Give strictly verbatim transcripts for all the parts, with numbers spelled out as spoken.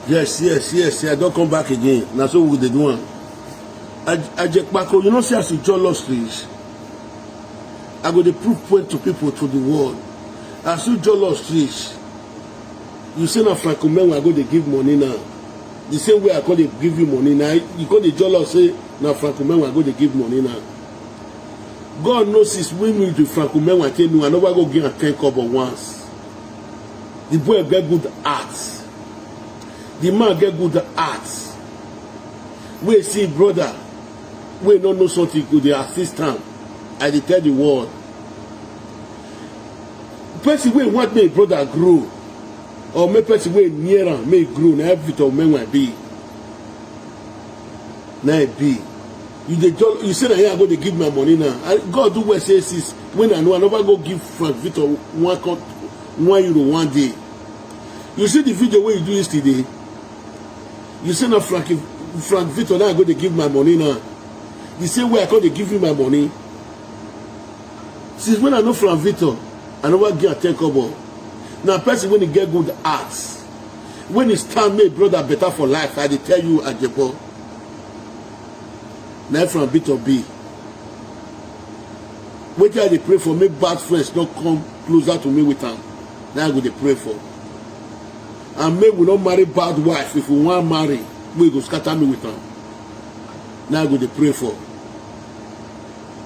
Yes, yes, yes, I don come back again. Na so we dey do am. Ajekpako, you know say as you jollof reach, I go dey prove point to people, to the world. As you jollof reach, you say na Franco Menwa I go dey give money now. The same way I come dey give you money now, you come dey jollof say na Franco Menwa I go dey give money now. God knows, since we meet with Franco Menwa, tell me I never go give am ten kobo once. The boy get good heart. The man get good heart. Wey see brother wey no know something, go dey assist am. I dey tell the world. Person wey want make brother grow, or make person wey near am make e grow, na Victor Menwa be. Na e be. You dey jol-, you say na here I go dey give my money now. I, God do well say, since when I know, I never go give Frank Victor one con-, one euro one day. You see the video wey you do yesterday? You say na Frank, Frank Victor now I go dey give my money now. The same way I come dey give you my money. Since when I know Frank Victor, I never give am ten kobo. Na person wey e get good heart, wey e stand make brother better for life, I dey tell you, Ajebo. Na Frank Victor be. Wetin I dey pray for, make bad friends no come closer to me with am. Na I go dey pray for. And make we no marry bad wife. If we wan marry, wey go scatter me with am. Na I go dey pray for.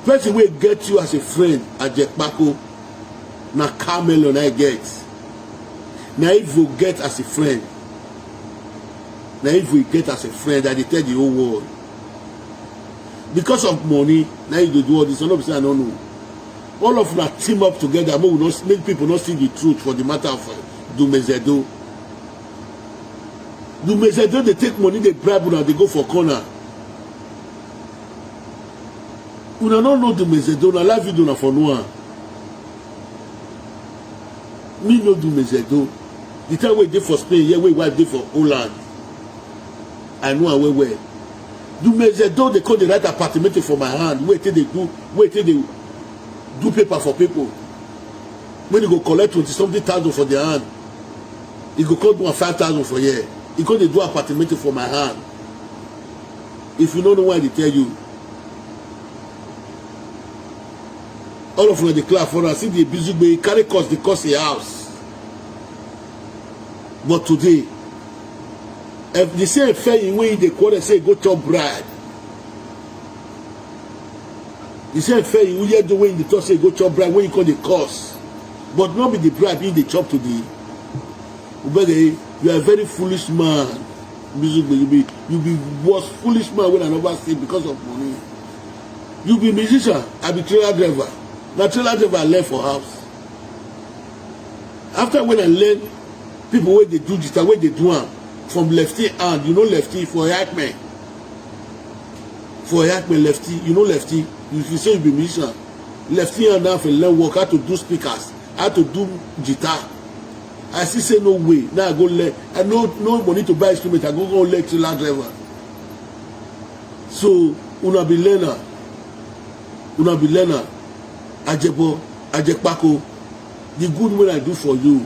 Person wey get you as a friend, Ajekpako, na Carmelo na I get. Na evil get as a friend. Na evil get as a friend, I dey tell the whole world. Because of money, na you dey do all this. No be say I no know. All of una team up together, make we no, make people no see the truth for the matter of, uh, Dumezedo. Dumezedo dey take money, dey bribe una, dey go for corner. Una no know Dumezedo, na live video una for know am. Me know Dumezedo. The time wey e dey for Spain, here wey e wife dey for Holland, I know am well well. Dumezedo dey come dey write apartment for my hand, wey e take dey do, wey e take dey do paper for people. When e go collect twenty something thousand for their hand, e go come do am five thousand for here. E come dey do apartment for my hand. If you no know why I dey tell you, all of una dey clap for am. See the busy gbe, e carry curse, dey curse e house. But today, if the same Feyi wey e dey quarrel say e go chop bribe, the same Feyi wey e dey talk say e go chop bribe, wey e come dey curse, but no be the bribe e dey chop today. Ubege, you are a very foolish man. Music, you be, you be worst foolish man wey I never see because of money. You be musician, I be trailer driver. Na trailer driver I learn for house. After when I learn, people wey dey do guitar, wey dey do am from lefty hand, you know lefty for Yakme. For Yakme lefty, you know lefty. If you say you be musician, lefty hand now for learn work, how to do speakers, how to do guitar. I see say no way. Now I go learn. I no, no money to buy instrument. I go go learn trailer driver. So una be learner. Una be learner. Ajebo, Ajekpako. The good wey I do for you.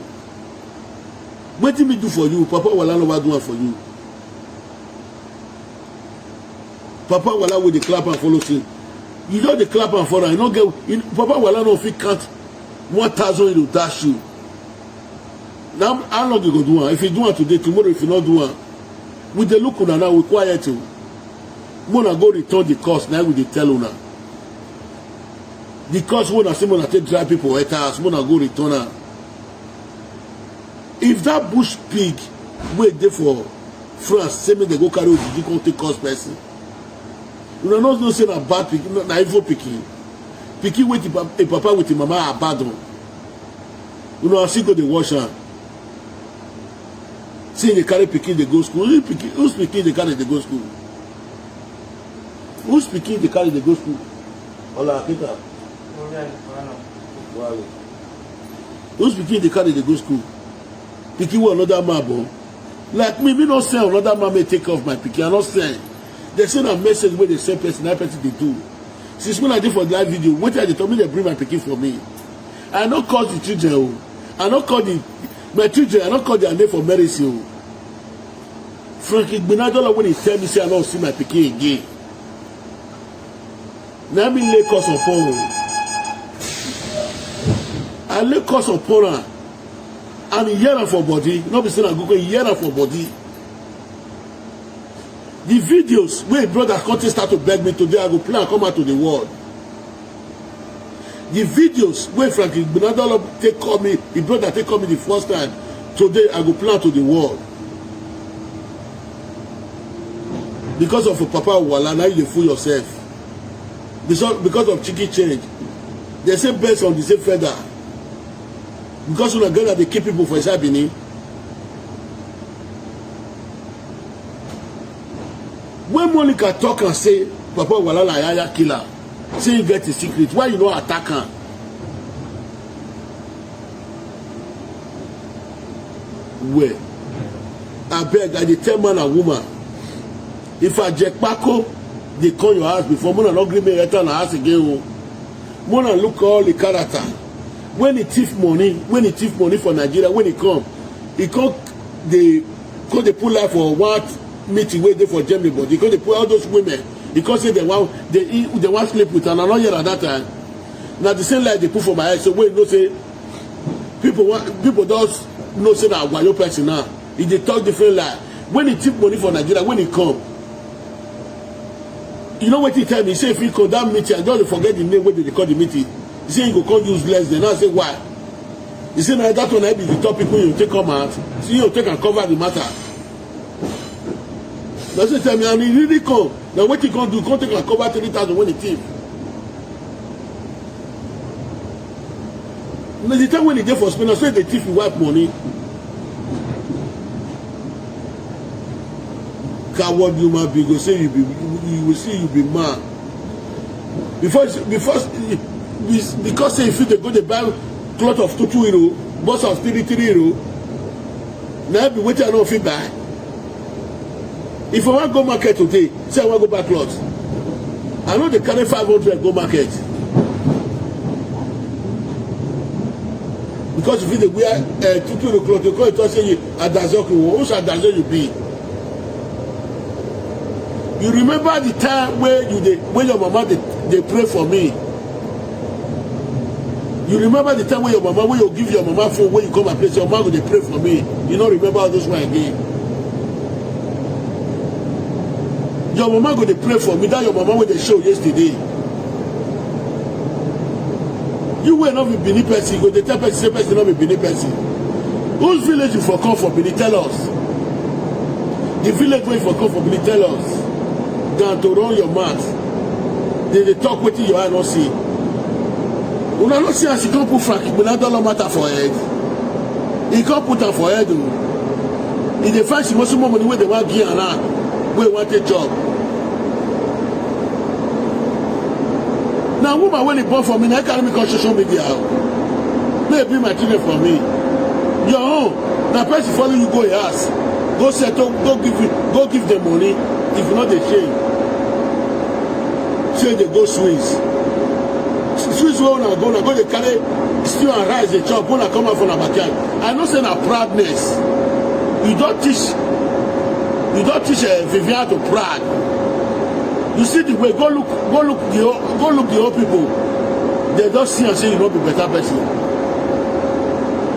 Wetin me do for you? Papa Wala never do am for you. Papa Wala wey dey clap and follow say, you just dey clap and follow. You no get, you, Papa Wala no fit count one thousand euro dash you. Now, how long you go do am? If you do am today, tomorrow, if you no do am, we dey look una now, we quiet you. Make una go return the curse, now we dey tell una. The curse wey una say make una take drive people enter house, make una go return am. If that bush pig wey dey for France say make dem go carry Ojuju come take curse person, una no know say na bad pikin, na, na evil pikin. Pikin wey the pa-, a papa with a mama abandon. Una still go dey watch am. Say e dey carry pikin dey go school. Who pikin, whose pikin dey carry dey go school? Whose pikin dey carry dey go school? Ola Akita. Wale. Whose pikin dey carry dey go school? Pikin wey another man born. Like me, me no send another man make take care of my pikin. I no send. Dem say na message wey dem send person, na person dey do. Since when I dey for live video, wetin I dey talk, make dem bring my pikin for me. I no call the children o. I no call the, my children, I no call their name for mercy o. Frankie Gbinadola, when he tell me say I don't see my pikin again, na me lay curse upon am. I lay curse upon am, and he hear am for body. No be say na go go, he hear am for body. The videos wey brother Kote start to beg me today, I go play and come out to the world. The videos wey Frankie Gbinadola take call me, his brother take call me the first time, today I go play to the world. Because of Papa Wala, now you fool yourself. Because, because of chicken change, they say birds on the same feather. Because una gather dey kill people for inside Benin. When Monica talk and say Papa Wala na yaya killer, say he get a secret, why you no attack am? Well, abeg, I dey tell man and woman, if Ajekpako dey come your house before, una no gree me enter na house again o. Una look all the character. When he thief money, when he thief money for Nigeria, when he come, he come dey, come dey put life for one meeting wey dey for Germany, but he come dey put all those women. He come say they want, they, they want sleep with, and I no hear at that time. Now the same lie they put for my head. So when you know say people want, people just know say na wayo person now. He dey talk different lie. When he thief money for Nigeria, when he come, you know what he tell me? He say if he come that meeting, I don't forget the name wey they call the meeting. He say he go come use less than. I say why? He say na that one I be the topic wey you take come out. See, you take and cover the matter. That's what he tell me, and he really come. Now what he come do? Come take and cover three thousand when he thief. Na the time when he dey for Spain, na so he dey thief him wife money. Coward human being go say you be, you will see you be man. Before, before, because say if you dey go dey buy cloth of two two euro, box of three three euro, na be wetin I no fit buy. If I wan go market today, say I wan go buy cloth, I no dey carry five hundred go market. Because if you dey wear uh, two two euro cloth, you come talk say you adazoku, which adazo you be? You remember the time wey you dey, wey your mama dey, dey pray for me? You remember the time wey your mama, wey you give your mama phone, wey you come and pray, say, "Your mama go dey pray for me." You no remember all those one again. Your mama go dey pray for me. That your mama wey dey show yesterday. You wey no be Benin person, you go dey tell person say person no be Benin person. Whose village you for come for Benin? Tell us. The village wey you for come for Benin, tell us. Than to run your mouth. They dey talk wetin your eye no see. Una no see as he come put Frank Igbenadolo matter for head. He come put am for head o. He dey find small small money wey dey wan give am now, wey wan take chop. Na woman wey dey born for me, na carry me come social media o. May be my children for me. Your own, na person follow you go your house, go settle, go give you, go give them money. If you no dey shame, say dey go Swiss. Swiss wey una go, una go dey carry stew and rice dey chop, una come out for una backyard. I know say na proudness. You don teach, you don teach uh, Vivian to proud. You see the way, go look, go look the whole, go look the whole people. They don see and say you no be better person.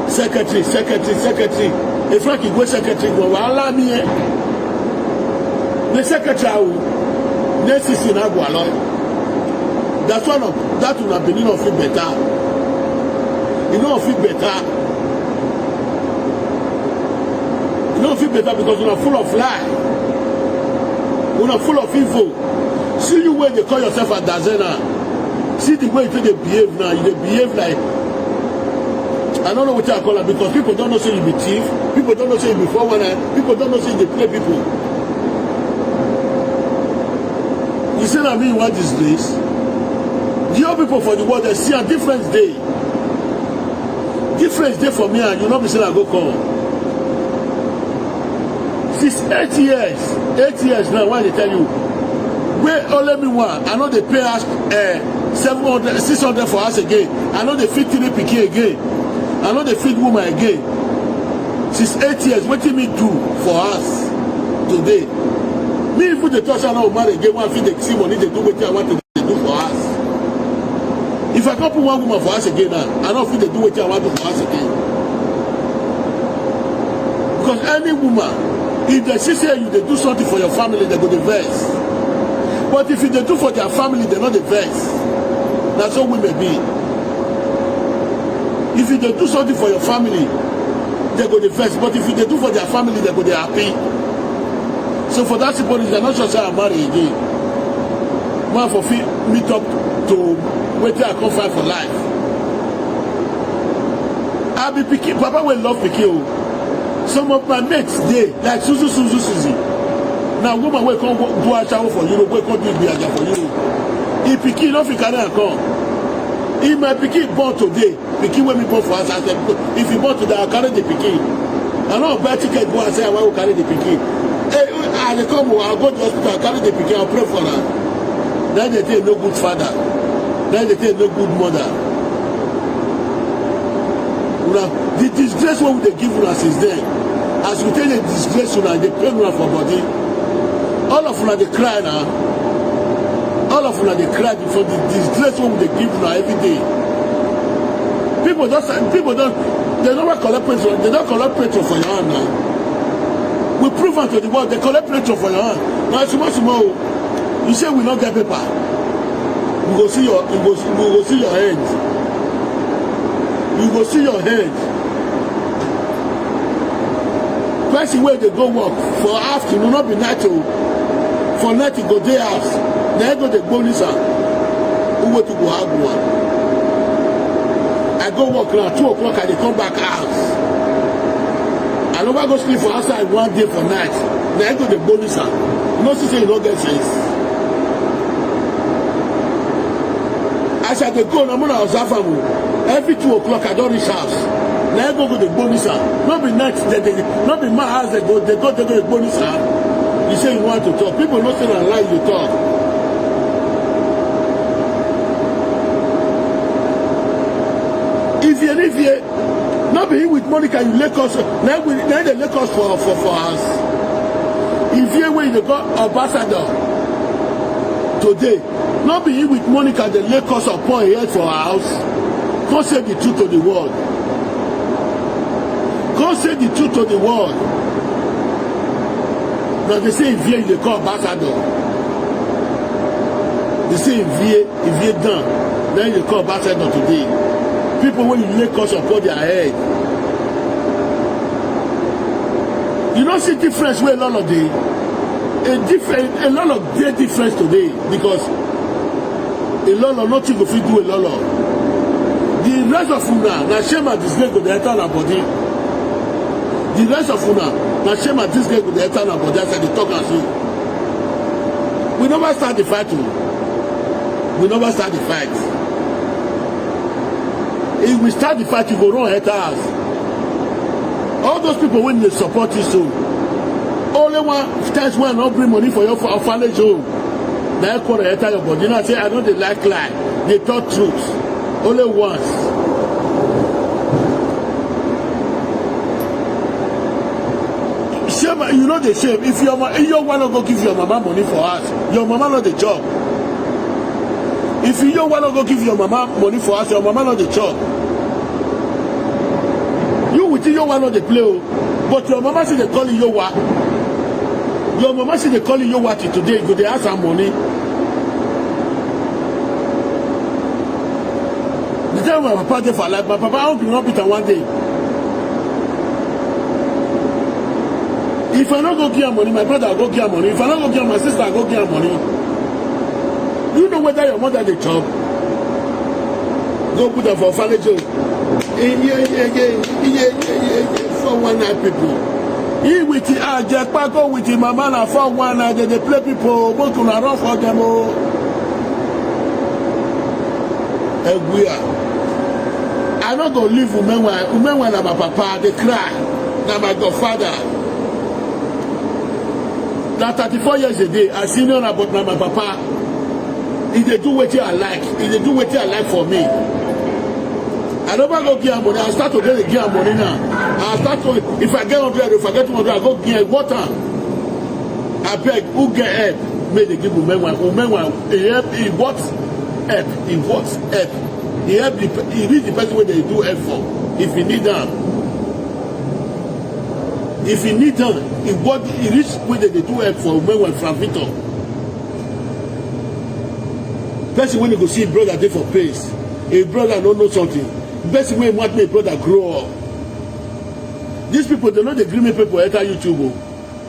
Secretary, secretary, secretary. A Frank Igwe secretary go wahala me eh. The secretary awo. Next season I go allow. That's one of that una Benin no fit better. E no fit better. E no fit better because una full of lie. Una full of evil. See you wey dey call yourself Adazena. See the way you take dey behave now. You dey behave like, I don't know wetin I call am, because people don know say you be thief. People don know say you be four one nine. People don know say you dey play people. You say na me you wan disgrace? The old people for the world, they see a difference dey. Difference dey for me and you, no be say I go come. Since eight years, eight years now, why I dey tell you? Wey only me one, I no dey pay house uh, seven hundred, six hundred for house again. I no dey feed three pikin again. I no dey feed woman again. Since eight years, wetin me do for house? today. Me even dey talk say I no marry again, one fit dey see money dey do wetin I want to dey do for house. If I come put one woman for house again now, I no fit dey do wetin I want do for house again. Because any woman, if they see say you dey do something for your family, they go dey vex. But if you dey do for their family, they no dey vex. Na so women be. If you dey do something for your family, they go dey vex. But if you dey do for their family, they go dey happy. So for that simple reason, I'm not sure say I marry again. Man for fit meet up to wetin I come find for life. I be pikin, papa wey love pikin o. Some of my mates dey like Suzu, Suzu, Suzu. Na woman wey come go do ashawo for Europe, wey come do igbiaja for Europe. Im pikin no fit carry am come. If my pikin born today, pikin wey me born for house, I say, if you born today, I carry the pikin. I no buy ticket go and say I wan go carry the pikin. Hey, I dey come o, I go the hospital, I carry the pikin, I pray for am. Na dey take no good father. Na dey take no good mother. Una, the disgrace wey we dey give una since then, as we take dey disgrace una, dey pain una for body. All of una dey cry na. All of una dey cry for the disgrace wey we dey give una every day. People don, people don, they never collect petrol. They don collect petrol for your hand now. We prove am to the world. They collect petrol for your hand. Na small small o. You say we no get paper. We go see your, we go, we go see your hand. You go see your hand. Person wey dey go work for afternoon, no be night o. For night, e go dey house. Na e go dey gbonisa. Who wait to go hard one? I go work now, two o'clock, I dey come back house. I never go sleep for outside one day for night. Na e go dey gbonisa. You no see say you no get sense. As I dey go, na una observe am o. Every two o'clock, I don reach house. Na e go go dey gbonisa. No be night, they, they, no be my house they go, they go, they go dey gbonisa. You say you want to talk. People no say na lie you talk. If you live here, no be him with Monica you lake us. Na we, na dey lake us for, for, for house. If you wey you dey call ambassador today, no be him with Monica dey lake us upon head for house. Come say the truth to the world. Come say the truth to the world. Na dey say Ivie you dey call ambassador. Dey say Ivie, Ivie done. Na you dey call ambassador today. People wey you lake us upon their head. You no see difference wey Lolo dey. A different, a Lolo dey difference today because a Lolo nothing go fit do a Lolo. The rest of una, na shame and disgrace go dey enter una body. The rest of una, na shame and disgrace go dey enter una body as I dey talk am so. We never start the fight o. We never start the fight. If we start the fight, you go run enter house. All those people wey dey support you so, only one times wey I no bring money for your orphanage home, na e quarrel enter your body. Now say I no dey like lie, dey talk truth. Only once. Shame, you no dey shame. If your ma-, if your one no go give your mama money for house, your mama no dey chop. If your one no go give your mama money for house, your mama no dey chop. You with your one no dey play o, but your mama still dey call you Yowa. Your mama still dey call you Yowa till today. You go dey ask her money. The time my papa dey for life, my papa hungry no beat am one day. If I no go give am money, my brother go give am money. If I no go give am, my sister go give am money. You know whether your mother dey chop? Go put am for orphanage home. Eh, yeah, yeah, yeah, yeah, yeah, yeah, yeah, four one nine people. He with the, ah, Jack Paco with the mama na four one nine, they dey play people. Make una run for them o. Eguya. I no go leave Umenwa. Umenwa na my papa, dey cry. Na my godfather. Na thirty-four years a day, I senior na, but na my papa. He dey do wetin I like. He dey do wetin I like for me. I never go give am money. I start to dey give am money now. I start to, if I get hundred, if I get two hundred, I go give am water. Abeg, who get help? Make they give Umenwa. Umenwa, he help, he what help? He what help? He help the, he reach the person wey they do help for. If he need am, if he need am, he what, he reach wey they dey do help for Umenwa, Frank Victor. Person wey go see him brother dey for pace, him brother no know something. Person wey want make him brother grow up. These people, they no dey gree make people enter YouTube o,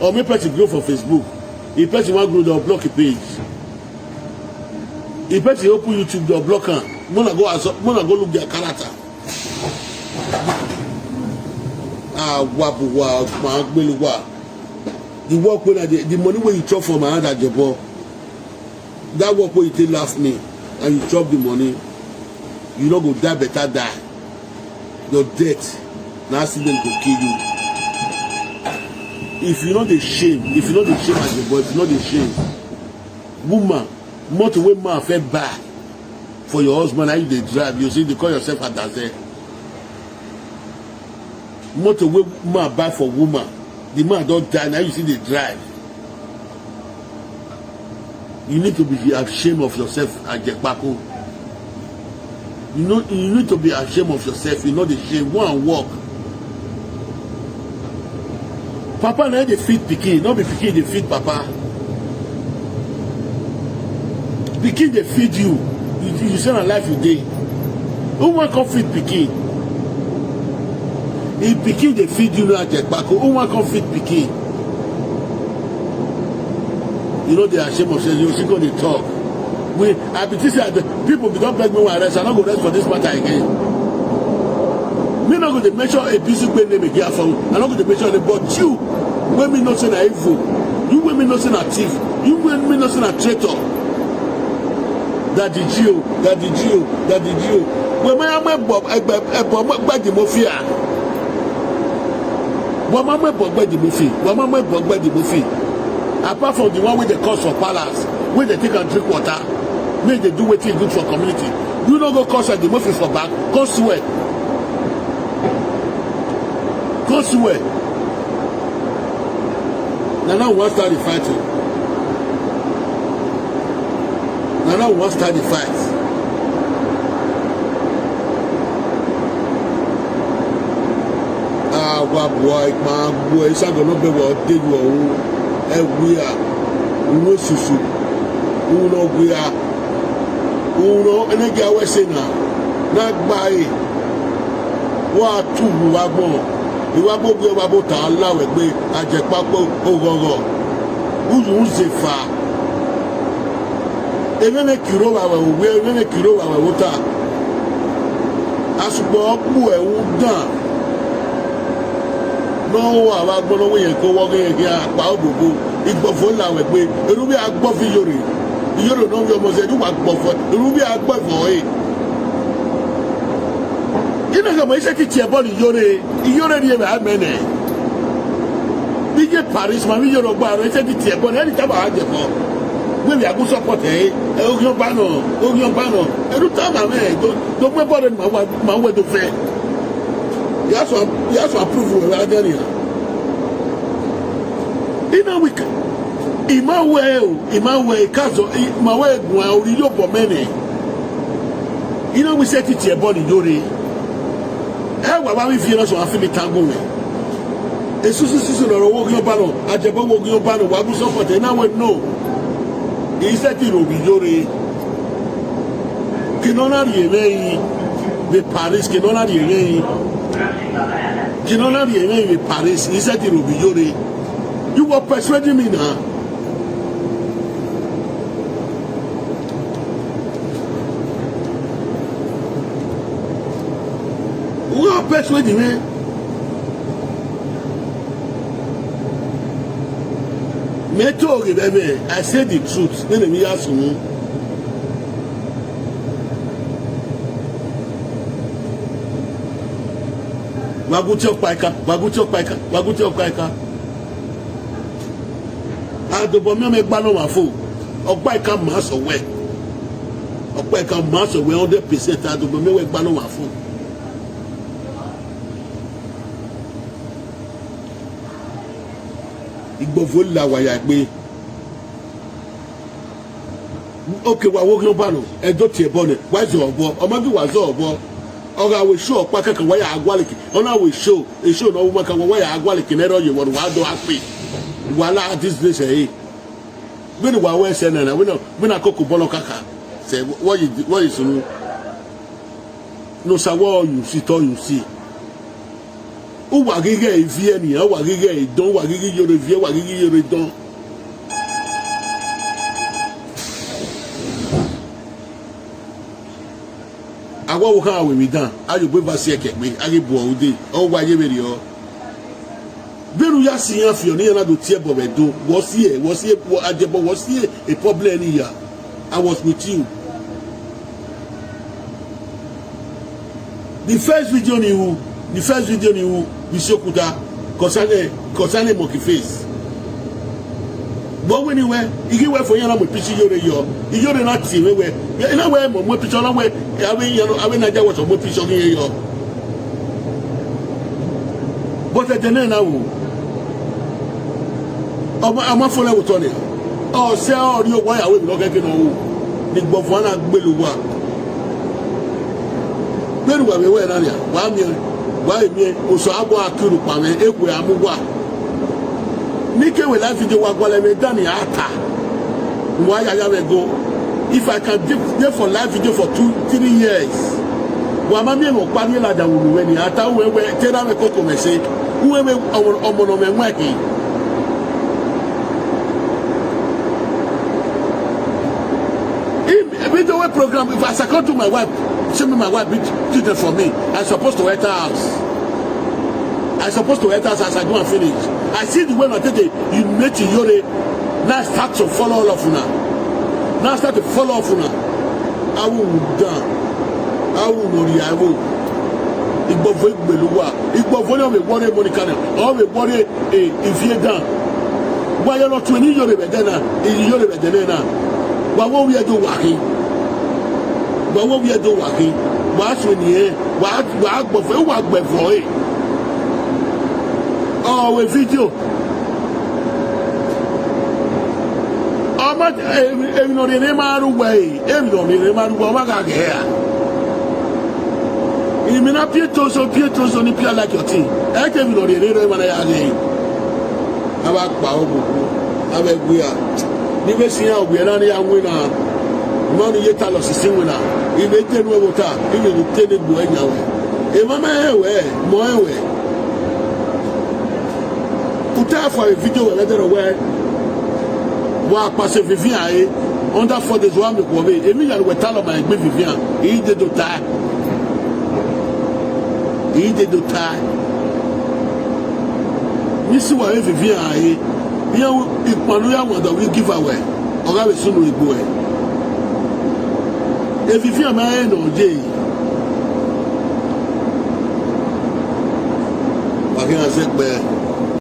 or make person grow for Facebook. If person wan grow, they'll block the page. If person open YouTube, they'll block am. Mona go as, mona go look their character. Ah, wabu wa, ma gbelu wa. The work wey I dey, the money wey you chop for my hand, Ajebo. That work wey you take laugh me, and you chop the money, you no go die better die. Your death, na accident go kill you. If you no dey shame, if you no dey shame Ajebo, if you no dey shame, woman, motor wey man fit buy for your husband, na you dey drive, you see, dey call yourself Adaze. Motor wey man buy for woman, the man don die, na you still dey drive. You need to be ashamed of yourself, Ajekpako. You know, you need to be ashamed of yourself. You no dey shame. Go and work. Papa na dey feed pikin, no be pikin dey feed papa. Pikin dey feed you. You, you say na life you dey. Who wan come feed pikin? If pikin dey feed you, no Ajekpako. Who wan come feed pikin? You no dey ashamed of yourself. You still go dey talk. We, I be think say I dey, people be don beg me one rest. I no go rest for this matter again. Me no go dey mention a busy way name again for. I no go dey mention it, but you wey me know say na evil, you wey me know say na thief, you wey me know say na traitor. Daddy G o, Daddy G o, Daddy G o. Wema ya mwe bo egbe ebo mwe gbe di mafia. Wema mwe bo gbe di mafia. Wema mwe bo gbe di mafia. Apart from the one wey dey cause for palace, wey dey take and drink water, make dey do wetin good for community. You no go cause the mafia for back. Come swear. Come swear. Na now we wan start the fight o. Na now we wan start the fight. Awa boy, ma boy, isa go no be wo de wo o. E wi a. Wo susu. Wo no wi a. Wo no ene ge awe se na. Na gba e. Wa tu wa gbon. Iwa gbogbo wa bo ta la we pe Ajekpako ogogo. Uzu uze fa. Ene ne kiro wa we, ene ne kiro wa we wota. Asugbo okpu e u dan. No wa wa gbon no we yen ko wo ge ge apa odogo. Igbo fo la we pe eru bi agbo fi yore. Iyore no yo mo se du wa gbo fo. Eru bi agbo fo e. Ina ga mo ise ti tie ball iyore. Iyore ni e ba mene. Bije Paris ma mi yoro gba ro ise ti tie ball. Eni ta ba je fo. We bi agu support e. E ogion ba no. Ogion ba no. Eru ta ma me. Do do pe ball ma wa ma we do fe. Yaso yaso approve we la gani. Ina week. Ima we o, ima we kazo, ima we gwa ori yo bo mene. Ina we set it here body yore. E wa ba mi fi na so afili tango we. Esusu susu no wo gyo ba no, Ajebo wo gyo ba no, wa bu support e na we no. He set it obi yore. Kinona ri eme yi. The Paris, kinona ri eme yi. Kinona ri eme yi, the Paris. He set it obi yore. You were persuading me now. Who are persuading me? Me to oge bebe, I say the truth. Me ne mi ya sunu. Waguti okpaika, waguti okpaika, waguti okpaika. Adobo mi me gba no wa fo. Okpaika ma so we. Okpaika ma so we hundred percent, adobo mi we gba no wa fo. Igbo fo la wa ya gbe. Okay, wa wo gyo bano. E do tie bone. Wa zo obo. O ma bi wa zo obo. O ga we show pa ka ka wa ya agwaliki. O na we show. E show no ma ka wa ya agwaliki ne ro ye wo wa do api. Wa la this place eh. When wa we se na na. When na, when na koko bolo kaka. Say what you, what you sunu. No sa what you see, to you see. Uwa gige evie ni, uwa gige idon, uwa gige yore vie, uwa gige yore don. Awa wo ha we mi dan, ayo gbe va si eke gbe, age bo ode, o wa ye veri o. Beru ya si yan fi oni yana do tie bo be do, wo si e, wo si e, wo ajebo, wo si e, a problem ni ya. I was with you. The first video ni wu, the first video ni wu, Bisi Okuta, concerning, concerning monkey face. But when you were, you were for yana mo pisi yore yo, you yore na ti we we, you know where mo mo pisi na we, awe yana, awe na ja wo so mo pisi yo yo. But at the end now, ọmọ, ọmọ fúnlẹ̀ wò tọ́ ni. Ọ̀sẹ̀ ọ̀rí owó ayàwó mi lọ́kẹ́ kí n wò. Ní gbọ̀fọ̀ náà gbèlú wa. Gbèrú wa mi wẹ̀ náà ni à. Wà á mi, wà á mi, òsò àbọ̀ akérò pàmẹ́, èkó àmú wa. Ní kéwì live video wa gbọ́lẹ̀ mi dání àtà. Wà á yàyà mi go. If I can dey, dey for live video for two, three years. Wà á má mi mọ̀ parí ìlàjà wò lù wẹ̀ ni àtà wẹ̀ wẹ̀ tẹ́lá mi kókò mẹ̀ ṣe. Wẹ̀ wẹ̀ ọmọ, ọmọ náà mẹ̀ wẹ̀ kì í. If, if the way program, if I second to my wife, she me my wife beat, beat it for me. I supposed to enter house. I supposed to enter house as I go and finish. I see the way I take it, you make it yore. Now I start to follow all of una. Now I start to follow of una. I will down. I will know the I will. Igbo voice beluwa. Igbo voice of a worry money cannon. Of a worry. Eh, if you down, why you not twenty year be then? If you be then na, why won't we do working? Why won't we do working? Why should you? Why, why go for, why go for it? Oh, a video. Ọmọ èmi náà rí ní máa rú wẹ̀ yìí, èmi náà rí ní máa rú wẹ̀ ọmọ gàgẹ́ yà. Èmi náà pie tozo, pie tozo ní pie like your thing. Ẹ jẹ́ èmi náà rí ní rẹ̀ máa yà rẹ̀. A bá pa ọ́ gbogbo, a bẹ gbé a. Ní bẹ́ẹ̀ sì yàn ògbé náà ní àwọn ènìyàn. Mọ́nu yé ta lọ sí sí wọn náà. Ìgbé tẹnu ẹ̀ wò ta, ìgbé tẹnu ẹ̀ gbọ́ ẹ̀ yàn wẹ̀. Èmi máa ẹ̀ wẹ̀, mọ́ ẹ̀ wẹ̀. Kuta for a video where they were wa pass a Vivian eh, under four days wa me ko be. Emi ya we tell my gbe Vivian. He dey do tie. He dey do tie. Mi si wa Vivian eh. Ya ipanu ya won da we give away. Oga we sunu igbo eh. E Vivian ma eh no je. Wa ke an se pe.